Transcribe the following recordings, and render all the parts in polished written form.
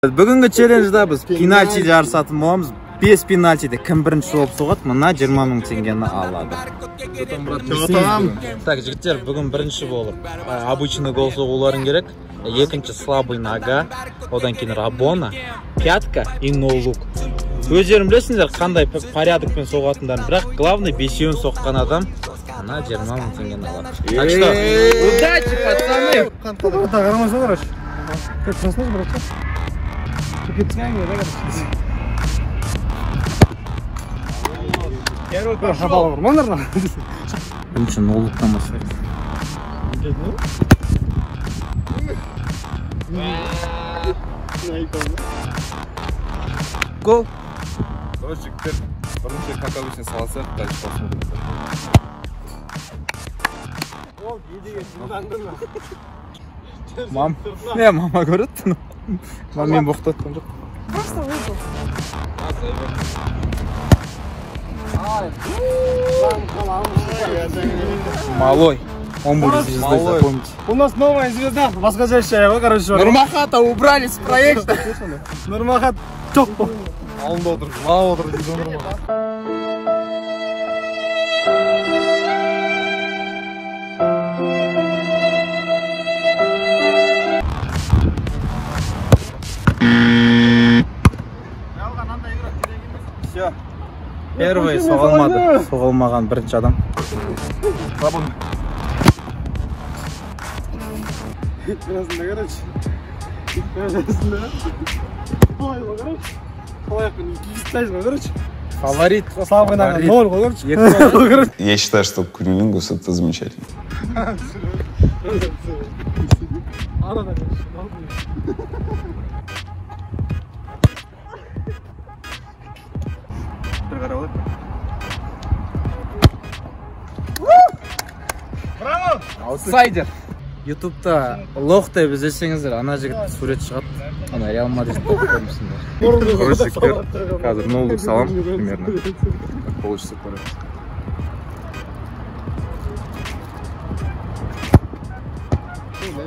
Бүгінгі челленджда біз пенальти жарысатын боламыз. 5 пенальтиді кім бірінші болып соғады, мына 20 мың теңгені алады. Так, жігіттер, бүгін бірінші болып обычный гол соғуларың керек. Екінші слабый нога, одан кейін рабона, пятка и ноу-лук. Өздерің білесіңдер қандай порядокпен соғатындарын, бірақ главный бесеуін соққан адам мына 20 мың теңгені алады. Так что, удачи, пацаны! Қарамайсың, короче. Как проснулся, брат? Первый пошел. Бірінші ноу-луктан бастайық. Гол. Короче, жігіттер, бірінші как обычно салсақ, дальше посмотрим. Мам, не, мама көреді. Мам мен боқтатқан жоқ. Просто выбыл. Малой. Он будет звездой, запомните. У нас новая звезда, восходящая, короче. Нурмахата убрали с проекта. Нурмахат топ. Алдында отыр, жылап отыр дейді Нурмахат. Все. Первый соғылмады. Соғылмаған бірінші адам. Расында, короче. Расында. Ой, короче. Фаворит. Слабый нога. Ноль, короче. Я считаю, что кунилингус это замечательно. Браво! Аутсайдер. Ютубта лох деп іздесеңіздер, ана жігіт сурет шығады. Ана Реал Мадрид көрмісіңдер. Короче, жігіттер, қазір ноу-лук салам примерно. Как получится, көреміз.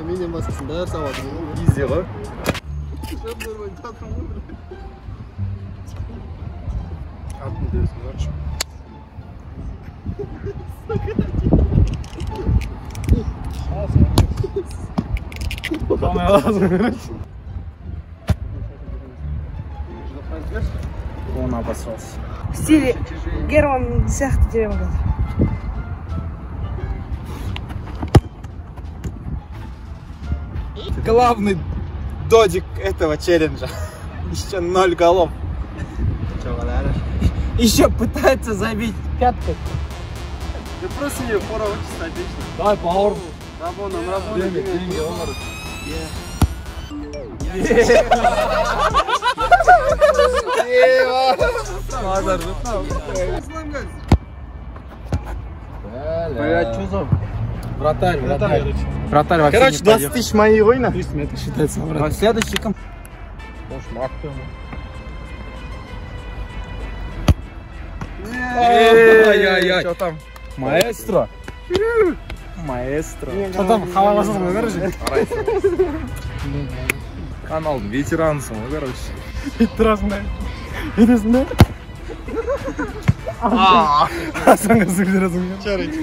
Менен басқасын бәрі салып жатыр. Изи ғой. Атын дерсің, короче. Он обосрался. В стиле Герман сияқты дерево. Главный додик этого челленджа. Еще 0 голов. Еще пытается забить пяткой. Да просто не фора очень статично. Давай, бауыр. Рабона, рабона. Деньги, Бля, что за... Вратарь, вратарь. Вратарь вообще. Короче, 20 тысяч мои война. Это считается, брат. Следующий ком... Ай-яй-яй. Что там? Маэстро. Маэстро. Что там, хабарласасың ғой, короче. Каналдың ветеранысың ғой, короче. Бүйтіп тұрасың да. Бүйтесің да. Асанға сүгдіресің. Жарайды.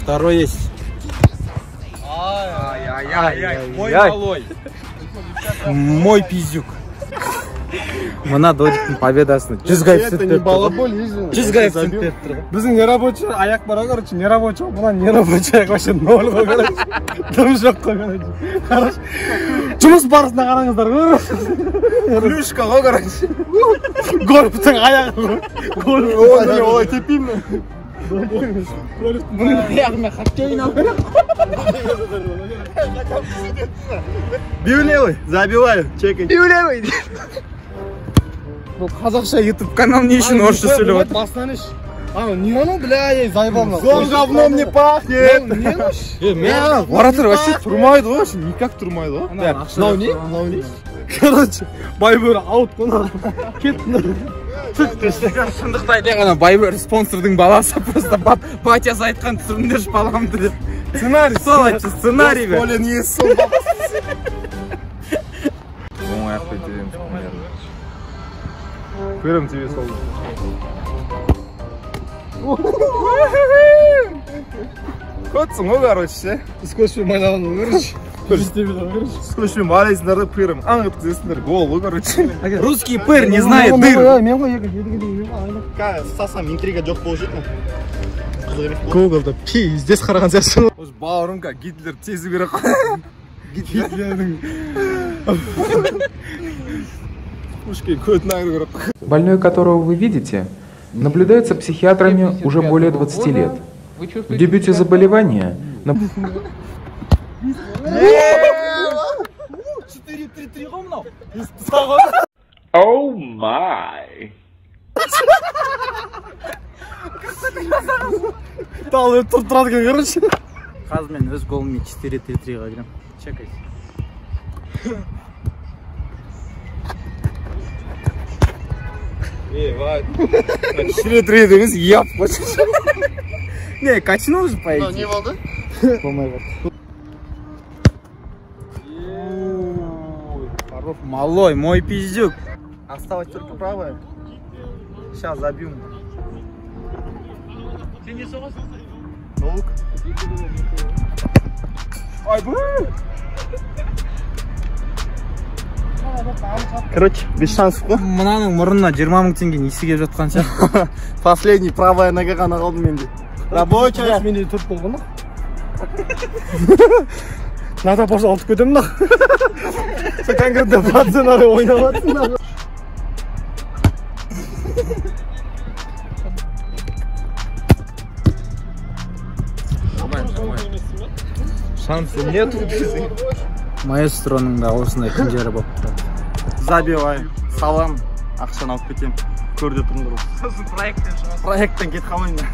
Второй есть. Ай-яй-яй, мой малой. Мой пиздюк. Мына додиктің победасына 100 коэффициент беріп тұр. 100 коэффициент беріп тұр. Біздің нерабочий аяқ бар, короче, нерабочий, мына нерабочий аяқ вообще ноль ғой, короче. Дым жоқ қой, короче. Короче, жұмыс барысына қараңыздар, короче. Клюшка ғой, короче. Гольфтің аяғы ғой. Гольф. Олай теппеймін. Бұның аяғымен хоккей ойнау керек. Бью левый, забиваю, чекай. Бью левый. Бұл қазақша YouTube канал не үшін орысша сөйлеп отыр? Басынан іш. Ана, не анау, бля, ей, заебал мынау. Зон говном не пахнет. Не анау? Е, вратарь вообще тұрмайды ғой, вообще никак тұрмайды ғой. Мынау не? Мынау не? Короче, Байбөрі аут қой. Кетті. Шындықты айтайық, ана Байбөр спонсордың баласы просто батясы айтқан түсіріңдерші баламды деп. Сценарий сол айтшы, сценарий бе. Олен есі сол бабасы. Оң аяқпен тебеміз примерно. Көрем тебе сол. Көтсің ғой, короче, ше. Скотчпен байлаған ғой, короче. Скотчпен байлайсыңдар да пырым аң еткізесіңдер, гол ғой, короче. Русский пыр не знает дыр. Мен ғой екі едіге. Сасам интрига жоқ болып жетті. Қызық емес болды. Гуглда пиздец қараған сияқтысың. Осы бауырым как Гитлер тезі керек. Гитлердің Пушкин көтін айыру керек. Больной, которого вы видите, наблюдается психиатрами уже более 20 лет. В дебюте заболевания... 4-3-3 ғой мынау. Оу май! Тал өтіп тұрып тұрады екен, короче. Қазір мен өз голыммен 4-3-3-ға кіремін. Чекайте. 4-3 емес, яп. Не, качнул же, по идее. Не болды? Болмай қалды. Малой, мой пиздюк. Осталось только правая. Сейчас забьем. Сен не соғасың? Толк. Айбай! Короче, без шансов қой. Мынаның мұрнына 20 мың теңге несі келіп жатқан сияқты. Последний правая нога ғана қалды менде. Рабочая. Менде 4 болған. Надо просто ұтып кетемін нах. Сен конкретно по сценарию ойнап жатсың нах. Шансы нет. Маэстроның да осындай күндері болып тұрады. Забивай. Салам. Ақшаны алып кетемін. Көр де тұрыңдар. Сосын проекттен шығасың. Проекттен кетіп қалмаймын.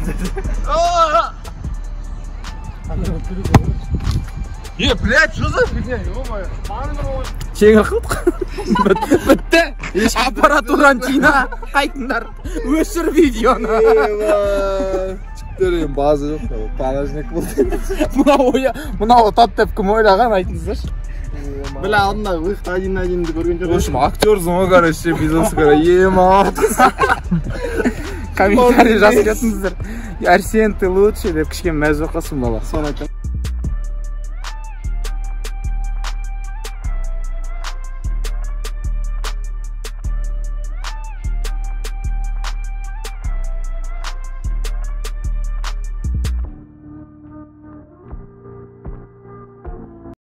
Е, блядь, что за фигня, ё-моё. Жеңіл қылдық. Бітті. Аппаратураны жина, қайтыңдар. Өшір видеоны. Жігіттер, енді база жоқ, багажник болды. Мынау ұтады деп кім ойлаған, айтыңыздаршы. Бля, алдында выход один на один-ді көрген жоқ. В общем, актерсың ғой, короче, бизнес көрі. Ема. Комментарий жазып кетіңіздер. Арсен, ты лучший деп кішкене мәз болып қалсын бала. Соны айтамын.